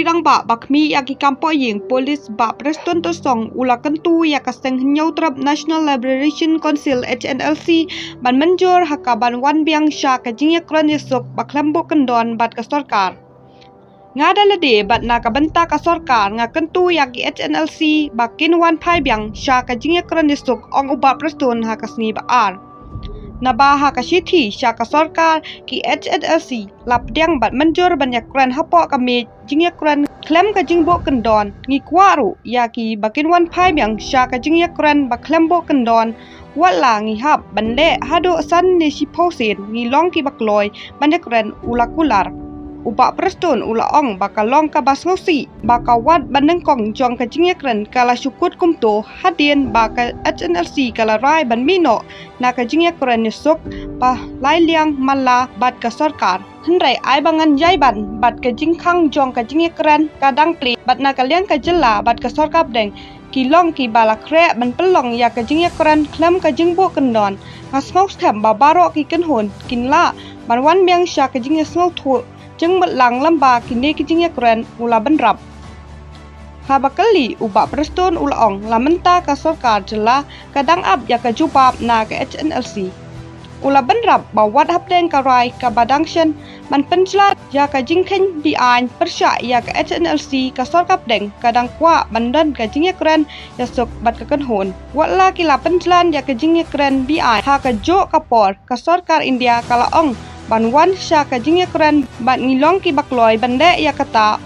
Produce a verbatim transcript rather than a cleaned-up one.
Rangbah ba khmih ïa ki kam poh ïing, Police Bah Prestone Tynsong u la kyntu ïa ka seng Hynñiewtrep National Liberation Council, H N L C, ban mynjur ha ka ban wan biang sha ka jingïakren ïasuk ba khlem buh kyndon bad ka sorkar. Nga da lade bad na ka bynta ka sorkar nga kyntu ïa ki H N L C ba kin wan phai biang sha ka jingïakren ïasuk, ong u Bah Prestone ha ka sngi Ba-ar. Naba ha ka shithi sha ka sorkar, ki H N L C la pdiang bad mynjur ban ïakren hapoh ka miej jingïakren khlem ka jingbuh kyndon. Ngi kwah ruh ïa ki ba kin wan phai biang sha ka jingïakren ba khlem buh kyndon. Wat la ngi hap ban leh haduh san ne shiphew sien, ngi long ki ba kloi ban ïakren, u la kular. U Bah Prestone u la ong ba ka long kaba sngewsih ba ka wad ba nyngkong jong ka jingïakren ka la shu kut kumto, hadien ba ka H N L C ka la rai ban mih noh na ka jingïakren ïasuk ba lai liang man la bad ka sorkar. Hynrei ai ba ngan ïai ban bad ka jingkhang jong ka jingïakren ka dang plie, bad na ka liang ka jylla bad ka sorkar pdeng ki long ki ba la khreh ban pynlong ïa ka jingïakren khlem ka jingbuh kyndon. Nga sngewskhem ba baroh ki kynhun kin lah ban wan biang sha ka jingïasngewthuh jingmut lang lem bad kine ki jingïakren, u la bynrap. Haba kylli, u Bah Prestone u la ong, la mynta ka sorkar jylla ka dang ap ïa ka jubab na ka H N L C. U la bynrap ba wat hapdeng ka rai kaba dang shen ban pynjlan ïa ka jingkheiñ be-aiñ pyrshah ïa ka H N L C, ka sorkar pdeng ka dang kwah ban don ka jingïakren ïasuk bad ka kynhun. Wat la ki la pynjlan ïa ka jingïakren be-aiñ ha kajuh ka por, ka sorkar India ka la ong ban wan sha ka jingïakren bad ngi long ki ba kloi ban leh ïa kata,